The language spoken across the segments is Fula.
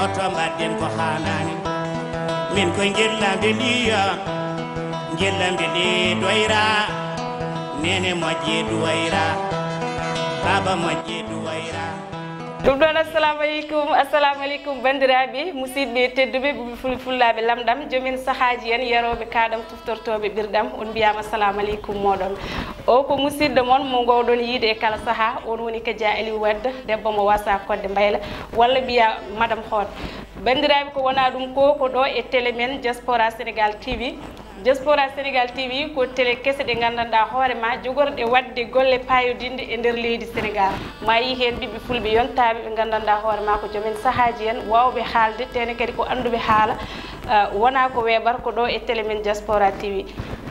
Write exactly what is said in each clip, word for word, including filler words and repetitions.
To mbaɗɗen ko haanaani. Min koye njella mbeɗiya, njella mbeɗe doyra, nene moƴƴe duwayra, baaba moƴƴe duwayra. Ɗum ɗon, assalamu aleykum, assalamu aleykum, banndiraaɓe, musidɓe tedduɓe, ɓiɓɓe fulɓe, fullaaɓe lamɗam, joomen sahaaji en, yarooɓe kaaɗam, tuftortooɓe ɓirɗam, on mbiyaama assalamu aleykum mooɗon. O ko musidɗo mon mo ngoowɗon yiide e kala sahaa, on woni Kadia Aliou Wade, debbo mo wasa kodde mbayla, walla mbiya Madame Hoot. Banndiraaɓe, ko wonaa ɗum ko, ko ɗo e télé men Diaspora Sénégal T V. Diaspora Sénégal T V ko télé kese ɗe nganndanɗaa hoore ma, jogorɗe waɗde golle paayodinɗe e nder leydi Sénégal. Ma yi heen ɓiɓɓe fulɓe yontaaɓe ɓe nganndanɗaa hoore ma ko joomen sahaaji en, waawɓe haalde, tene kadi ko annduɓe haala, ah, wonaa ko weeɓar, ko ɗo e télé men Diaspora T V.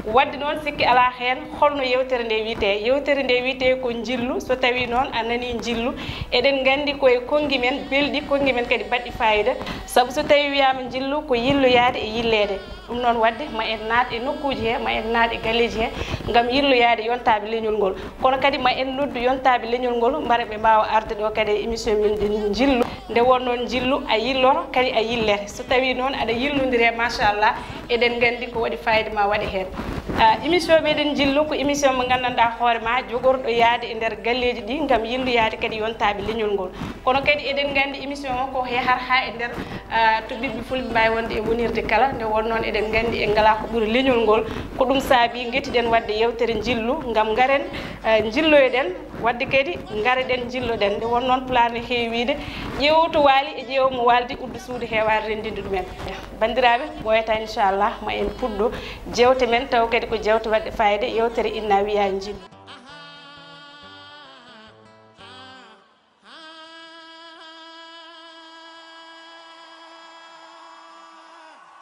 Wadde noon, sikki alaa heen holno yewtere nde wiyetee. Yewtere nde wiyetee ko njillu. So tawii noon a nanii njillu, eɗen nganndi ko e konngi men belɗi, konngi men kadi baɗɗi faayida. Sabu so tawii wiyaama njillu, ko yilloyaade e yilleede. Ɗum noon wadde ma en naat e nokkuuji he, ma en naat e galleeji he, ngam yilloyaade yontaaɓe leñol ngol. Kono kadi ma en noddu yontaaɓe leñol ngol, mbara ɓe mbaawa arde ɗo kadi e émission men ɗi njillu. Nde won noon njillu, a yilloto, kadi a yillete. So tawii noon aɗa yillondiri he, machallah, eɗen nganndi ko waɗi faayida ma waɗe heen. Ah, émission meɗen njillu ko émission mo nganndanɗaa hoore ma, jogorɗo yaade e nder galleeji ɗi ngam yilloyaade kadi yontaaɓe leñol ngol. Kono kadi eɗen nganndi émission o ko yahar haa e nder, ah, to ɓiɓɓe fulɓe mbaawi wonde e wonirde kala. Nde won noon eɗen nganndi en ngalaa ko ɓuri leñol ngol. Ko ɗum saabi ngetti-ɗen waɗde yewtere njillu ngam ngaren, ah, njilloyo-ɗen. Wadde kadi ngare-ɗen njillo-ɗen. Nde won noon pulaar ne heewi wiyde, ƴeewoto waali e ƴeewo mo waaldi uddu suudu heewaani renndinde ɗumen. Banndiraaɓe, ɓooyataa, inchallah, ma en puɗɗo jeewte men, taw kadi ko jeewte waɗɗe faayida, yewtere inna wiya njillu.